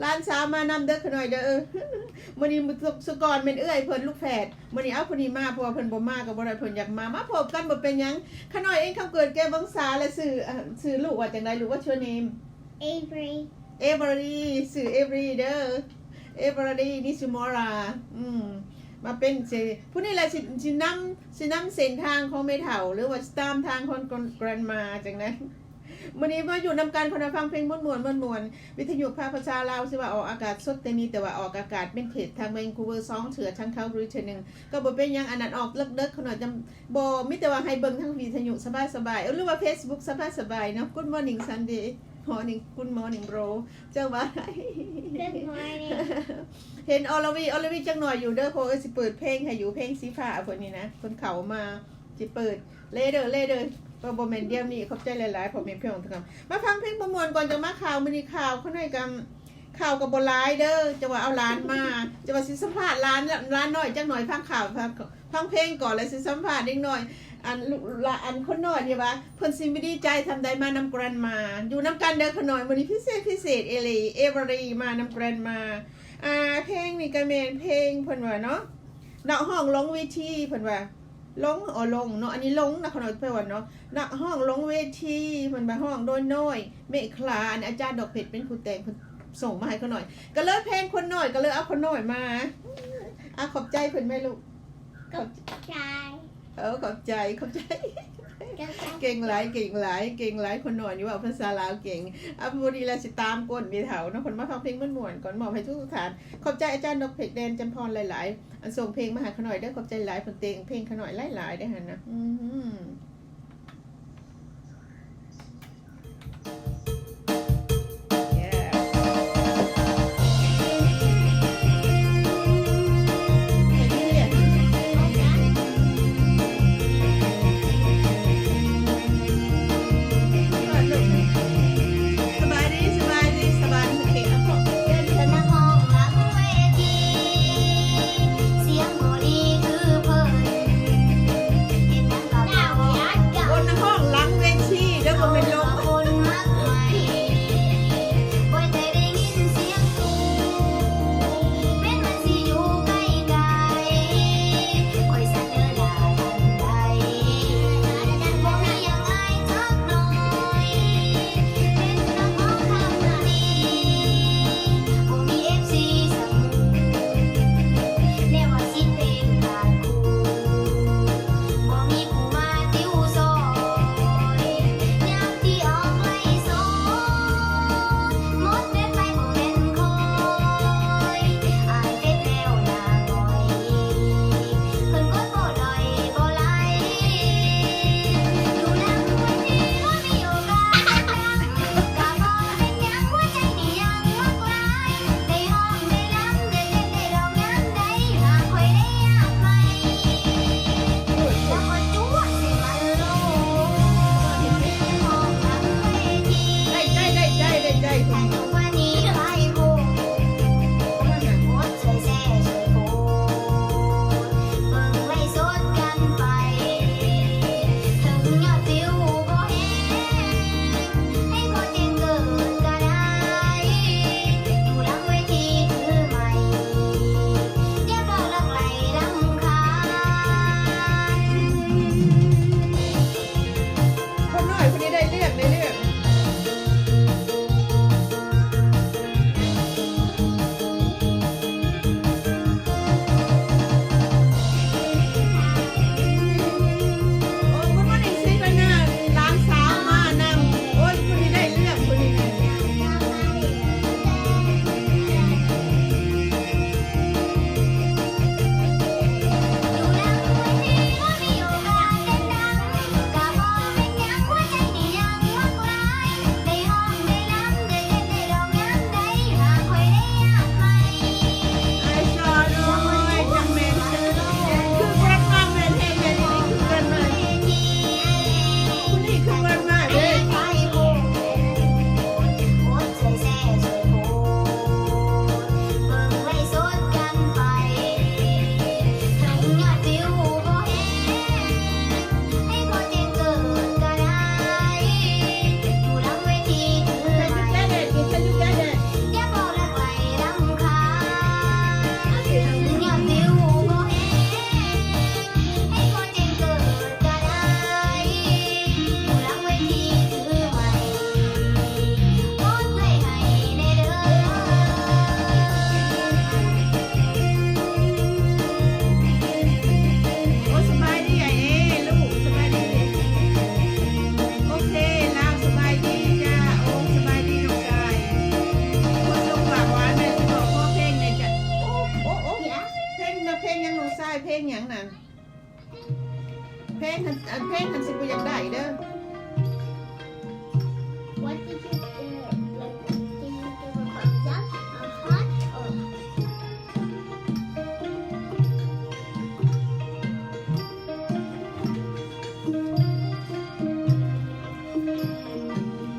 ຫຼານສາວມານຳເດີຂະນ້ອຍເດີ. ມື້ນີ້ສຸກອນແມ່ນເອື້ອຍເພິ່ນລູກແຝດ. ມື້ນີ້ເອົາຜູ້ນີ້ມາ ເພາະວ່າເພິ່ນບໍ່ມາກໍບໍ່ໄດ້ ເພິ່ນຢາກມາ ມາພົບກັນບໍ່ເປັນຫຍັງ. ຂະນ້ອຍເອງຄຳເກີດແກ້ວວົງສາ ແລະ ຊື່ ເອີ ຊື່ລູກວ່າຈັ່ງໃດ? ລູກ What's your name? Avery. Avery ຊື່ Avery ເດີ. Avery Nishimura. ອືມ ມາເປັນ ຊິ ຜູ້ນີ້ແຫຼະ ຊິ ຊິນຳ ຊິນຳເສັ້ນທາງຂອງແມ່ເຖົ້າ ຫຼືວ່າຊິຕາມທາງຂອງ grandma ຈັ່ງໃດ. ມື້ນີ້ມາຢູ່ນຳກັນ ເພິ່ນວ່າຟັງເພງມ່ວນໆ ມ່ວນໆ. ວິທະຍຸພາກພາສາລາວ ຊິວ່າອອກອາກາດສົດແຕ່ນີ້ ແຕ່ວ່າອອກອາກາດເປັນເທບທາງ Vancouver ສອງເທື່ອ ທາງເຂົາ Brisbane ໜຶ່ງ ກໍບໍ່ເປັນຫຍັງ. ອັນນັ້ນອອກເລິກໆ ຂະນ້ອຍຈະບໍ່ ມີແຕ່ວ່າໃຫ້ເບິ່ງທາງວິທະຍຸສະບາຍໆ ເອີ ຫຼືວ່າ Facebook ສະບາຍໆ ເນາະ. Good morning Sunday. Morning. Good morning bro. ເຈົ້າວ່າ Good morning. ເຫັນອອລລາວີ ອອລລາວີຈັກໜ້ອຍຢູ່ເດີ ເພາະເອີ ຊິເປີດເພງໃຫ້ຢູ່ ເພງສີຟ້າເພິ່ນນີ້ນະ ເພິ່ນເຂົ້າມາ ຊິເປີດ later later ກໍບໍ່ແມ່ນດຽວນີ້. ຂອບໃຈຫຼາຍໆ ພໍ່ແມ່ພີ່ນ້ອງທຸກທ່ານ. ມາຟັງເພງມ່ວນໆ ກ່ອນຈະມາຂ່າວ. ມື້ນີ້ຂ່າວຂ້ານ້ອຍກໍ ຂ່າວກໍບໍ່ຫຼາຍເດີ ຈະວ່າເອົາຫຼານມາ ຈະວ່າຊິສຳພາດຫຼານ ຫຼານນ້ອຍຈັກໜ້ອຍ. ຟັງຂ່າວ ຟັງເພງກ່ອນ ແລ້ວຊິສຳພາດເດັກນ້ອຍ. ອັນ ລູກ ລະ ອັນຄົນນ້ອຍນີ້ວ່າ ເພິ່ນຊິມີດີໃຈສ່ຳໃດມານຳ grandma ຢູ່ນຳກັນເດີຂະນ້ອຍ. ມື້ນີ້ພິເສດ ພິເສດເອເລ Avery ມານຳ grandma. ອ່າ ເພງນີ້ກໍແມ່ນເພງເພິ່ນວ່າເນາະ ນັກຮ້ອງລົງເວທີ ເພິ່ນວ່າ ລົງ ອໍ ລົງເນາະ ອັນນີ້ລົງນະຂະນ້ອຍ ແປວ່າເນາະ ນັກຮ້ອງລົງເວທີ ເພິ່ນວ່າຮ້ອງໂດຍນ້ອຍເມຂະລາ. ອັນອາຈານດອກເພັດເປັນຜູ້ແຕ່ງ ເພິ່ນສົ່ງມາໃຫ້ຂະນ້ອຍ ກໍເລີຍເພງຄົນນ້ອຍ ກໍເລີຍເອົາຄົນນ້ອຍມາ. ອ່າ ຂອບໃຈເພິ່ນແມ່ລູກ. ຂອບໃຈ. ເອີ ຂອບໃຈ ຂອບໃຈ. ເກັ່ງຫຼາຍ ເກັ່ງຫຼາຍ ເກັ່ງຫຼາຍ ຄົນນ້ອຍນີ້ເວົ້າພາສາລາວເກັ່ງ. ອ່າ ພໍດີລະຊິຕາມກົ້ນແມ່ເຖົ້າເນາະ ເພິ່ນມາຟັງເພງມ່ວນໆ ກ່ອນ. ມອບໃຫ້ທຸກໆທ່ານ. ຂອບໃຈອາຈານດອກເພັດ ແດນຈຳພອນ ຫຼາຍໆ ອັນສົ່ງເພງມາໃຫ້ຂະນ້ອຍເດີ. ຂອບໃຈຫຼາຍ ເພິ່ນແຕ່ງເພງຂະນ້ອຍຫຼາຍໆ ເດ້ຫັ້ນນະ. ອືມ. ອັນ ອັນແພງຫັ້ນຊິບໍ່ຢາກໄດ້ເດີ້. What did you do? Like, did you give a thumbs up, a heart, or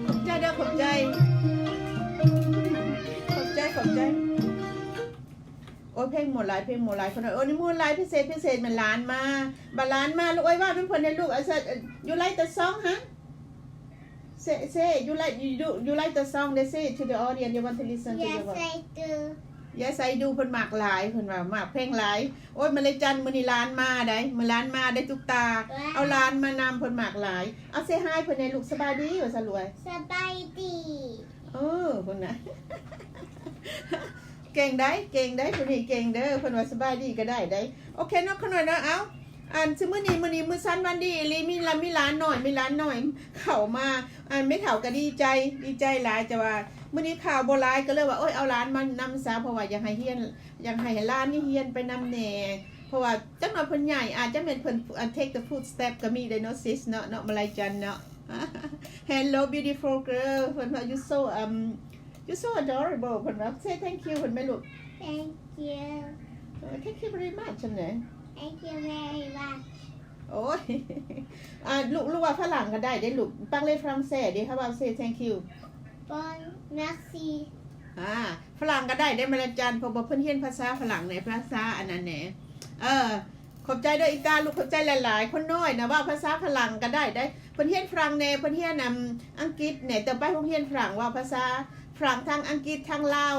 ຂອບໃຈເດີ້ ຂອບໃຈ ຂອບໃຈ ຂອບໃຈ. ໂອ້ຍ ເພງມ່ວນຫຼາຍ ເພງມ່ວນຫຼາຍ ຄົນວ່າ ໂອ້ຍ ນີ້ມ່ວນຫຼາຍ ພິເສດ ພິເສດ ແມ່ນຫຼານມາ ບັດຫຼານມາ ລູກເອີຍ ເວົ້ານຳເພິ່ນແດ່ລູກ I said, you like the song, huh? Say, say, you like, you, you like the song? They say to the audience, you want to listen to the Yes, song. I do. Yes, I do. ເພິ່ນມັກຫຼາຍ ເພິ່ນວ່າມັກເພງຫຼາຍ. ໂອ້ຍ ມາເລຈັນ ມື້ນີ້ຫຼານມາໄດ໋ ມື້ຫຼານມາໄດ໋ ຕຸກຕາ ວ້າວ ເອົາຫຼານມານຳ ເພິ່ນມັກຫຼາຍ. ເອົາ say hi ເພິ່ນແດ່ລູກ ສະບາຍດີ ວ່າຊະລວຍ. ສະບາຍດີ. ເອີ ພຸ້ນນະ ເກັ່ງໄດ໋ ເກັ່ງໄດ໋ ຜູ້ນີ້ເກັ່ງເດີ້ ເພິ່ນວ່າສະບາຍດີກໍໄດ້ໄດ໋. ໂອເຄເນາະ ຂະນ້ອຍເນາະ. ເອົາ ອັນ ຊິມື້ນີ້ ມື້ນີ້ມື້ສັນວັນດີອີ່ຫຼີ ມີຫຼານ ມີຫຼານນ້ອຍ ມີຫຼານນ້ອຍເຂົ້າມາ. ອັນ ແມ່ເຖົ້າກໍດີໃຈ ດີໃຈຫຼາຍ ແຕ່ວ່າມື້ນີ້ຂ່າວບໍ່ຫຼາຍ ກໍເລີຍວ່າ ໂອ້ຍ ເອົາຫຼານມານຳຊະ ເພາະວ່າຢາກໃຫ້ຮຽນ ຢາກໃຫ້ຫຼານນີ້ຮຽນໄປນຳແດ່ ເພາະວ່າຈັກໜ່ອຍເພິ່ນໃຫຍ່ ອາດຈະແມ່ນເພິ່ນ take the footstep ກໍມີໄດ໋ເນາະ sis ເນາະ ເນາະ ມາໄລຈັນເນາະ. Hello beautiful girl ເພິ່ນວ່າ you so, um, you so adorable ເພິ່ນວ່າ say thank you ເພິ່ນແມ່ລູກ. Thank you. Thank you very much ຊັ້ນແຫຼະ. Thank you very much. ໂອ້ຍ ອ່າ ລູກ ລູກເວົ້າຝຣັ່ງກໍໄດ້ເດ້ລູກ parler français ເດ້ how about say thank you? Bon, merci. ອ່າ ຝຣັ່ງກໍໄດ້ເດ້ ມາລາຈັນ ເພາະວ່າເພິ່ນຮຽນພາສາຝຣັ່ງແດ່ ພາສາອັນນັ້ນແດ່. ເອີ ຂອບໃຈເດີ້ອີຕາ ລູກ ຂອບໃຈຫຼາຍໆ. ຄົນນ້ອຍນະເວົ້າພາສາຝຣັ່ງກໍໄດ້ເດ້ ເພິ່ນຮຽນຝຣັ່ງແດ່ ເພິ່ນຮຽນ ອັງກິດແດ່ ແຕ່ໄປໂຮງຮຽນຝຣັ່ງ ເວົ້າພາສາຝຣັ່ງ ທັງອັງກິດ ທັງລາວ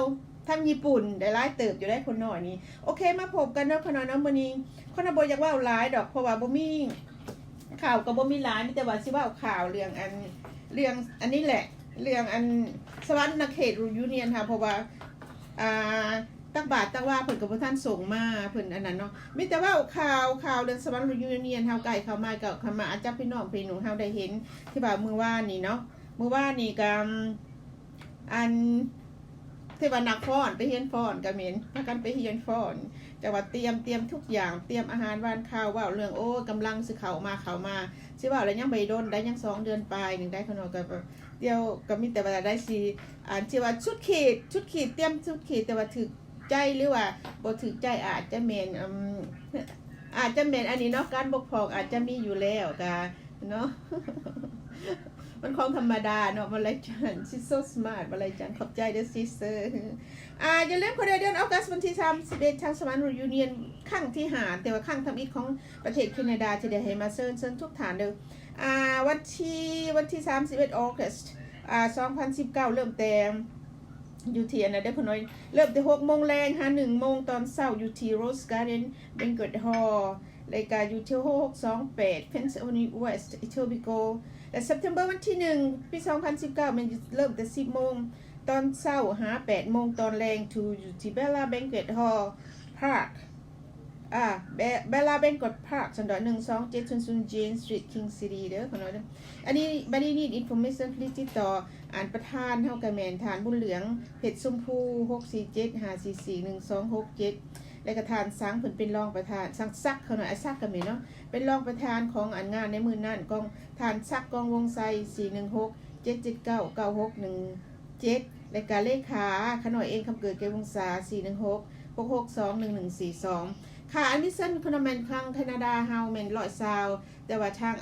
ທັງຍີ່ປຸ່ນ ໄດ້ຫຼາຍເຕີບຢູ່ໄດ໋ ຄົນນ້ອຍນີ້. ໂອເຄ ມາພົບກັນເນາະ ຂະນ້ອຍເນາະ. ມື້ນີ້ ຂະນ້ອຍບໍ່ຢາກເວົ້າຫຼາຍດອກ ເພາະວ່າບໍ່ມີຂ່າວ ກໍບໍ່ມີຫຼາຍ ມີແຕ່ວ່າຊິເວົ້າຂ່າວເລື່ອງອັນ ເລື່ອງອັນນີ້ແຫຼະ ເລື່ອງອັນສະຫວັນນະເຂດ reunion ເຮົາ ເພາະວ່າ ອ່າ ຕັກບາດຕັກວາເພິ່ນກໍບໍ່ທັນສົ່ງມາ ເພິ່ນອັນນັ້ນເນາະ. ມີແຕ່ເວົ້າຂ່າວ ຂ່າວເລື່ອງສະຫວັນ reunion ເຮົາ ໃກ້ເຂົ້າມາ ໃກ້ເຂົ້າມາ ອາ ຈັກພີ່ນ້ອງພີ່ໜູເຮົາໄດ້ເຫັນ ທີ່ວ່າມື້ວານນີ້ເນາະ ມື້ວານນີ້ກໍ ອັນ ທີ່ວ່ານັກຟ້ອນ ໄປຮຽນຟ້ອນກະແມ່ນ ພາກັນໄປຮຽນຟ້ອນ ແຕ່ວ່າຕຽມ ຕຽມທຸກຢ່າງ ຕຽມອາຫານຫວານຄາວ ເວົ້າເລື່ອງ ໂອ້ ກຳລັງຊິເຂົ້າມາ ເຂົ້າມາ ຊິເວົ້າແລ້ວຍັງບໍ່ດົນໄດ໋ ຍັງສອງເດືອນປາຍໜຶ່ງໄດ໋ ຂະນ້ອຍກໍ ດຽວກໍມີແຕ່ວ່າໄດ້ຊິ ອັນ ຊິວ່າສຸດຂີດ ສຸດຂີດ ຕຽມສຸດຂີດ ແຕ່ວ່າຖືກໃຈ ຫຼືວ່າບໍ່ຖືກໃຈ ອາດຈະແມ່ນ ອາດຈະແມ່ນອັນນີ້ເນາະ ການບົກຜ່ອງອາດຈະມີຢູ່ແລ້ວ ກະ ເນາະ ມັນຂອງທຳມະດາເນາະ ມາລາຈັນ she's so smart ມາລາຈັນ ຂອບໃຈເດີ້ sister. ອ່າ ຢ່າລືມເດີ ເດືອນອອກັສ ວັນທີສາມສິບເອັດ ທາງສະຫວັນ reunion ຄັ້ງທີຫ້າ ແຕ່ວ່າຄັ້ງທຳອິດຂອງປະເທດແຄນາດາ ທີ່ໄດ້ໃຫ້ມາເຊີນ ເຊີນທຸກທ່ານເດີ້. ອ່າ ວັນທີ ວັນທີສາມສິບເອັດ August ອ່າ ສອງພັນສິບເກົ້າ ເລີ່ມແຕ່ ຢູ່ທີ່ອັນນັ້ນເດີ້ ຂະນ້ອຍ ເລີ່ມແຕ່ຫົກໂມງແລງຫາໜຶ່ງໂມງຕອນເຊົ້າ ຢູ່ທີ່ Rose Garden Banquet Hall ແລະກະຢູ່ທີ່ຫົກຫົກສອງແປດ Pennsylvania West Etobicoke ແລະ September ວັນທີໜຶ່ງ ປີສອງພັນສິບເກົ້າ ແມ່ນເລີ່ມແຕ່ສິບໂມງຕອນເຊົ້າຫາແປດໂມງຕອນແລງ to ຢູ່ທີ່ Bella Banquet Hall Park ອ່າ Be- Bella Banquet Park ຊັ້ນດອກ ໜຶ່ງສອງເຈັດສູນສູນ Jane Street King City ເດີ້ ຂະນ້ອຍເດີ້. ອັນນີ້ ບັດນີ້ need information please ຕິດຕໍ່ ອັນປະທານເຮົາກະແມ່ນທ່ານບຸນເຫຼືອງ ເພັດຊົມພູ ຫົກສີ່ເຈັດ ຫ້າສີ່ສີ່ ໜຶ່ງສອງຫົກເຈັດ ແລະກະທ່ານສັງ ເພິ່ນເປັນຮອງປະທານ ສັງສັກ ຂະນ້ອຍ ອາສັກກະແມ່ນເນາະ ເປັນຮອງປະທານຂອງອັນງານໃນມື້ນັ້ນ ຂອງທ່ານສັກ ກອງວົງໄຊ ສີ່ໜຶ່ງຫົກ ເຈັດເຈັດເກົ້າ ເກົ້າຫົກໜຶ່ງເຈັດ ແລະກະເລຂາ ຂະນ້ອຍເອງ ຄຳເກີດ ແກ້ວວົງສາ ສີ່ໜຶ່ງຫົກ ຫົກຫົກສອງ ໜຶ່ງໜຶ່ງສີ່ສອງ. ຄ່າ admission ຂະນ້ອຍແມ່ນທາງແຄນາດາເຮົາແມ່ນຮ້ອຍຊາວ ແຕ່ວ່າທາງ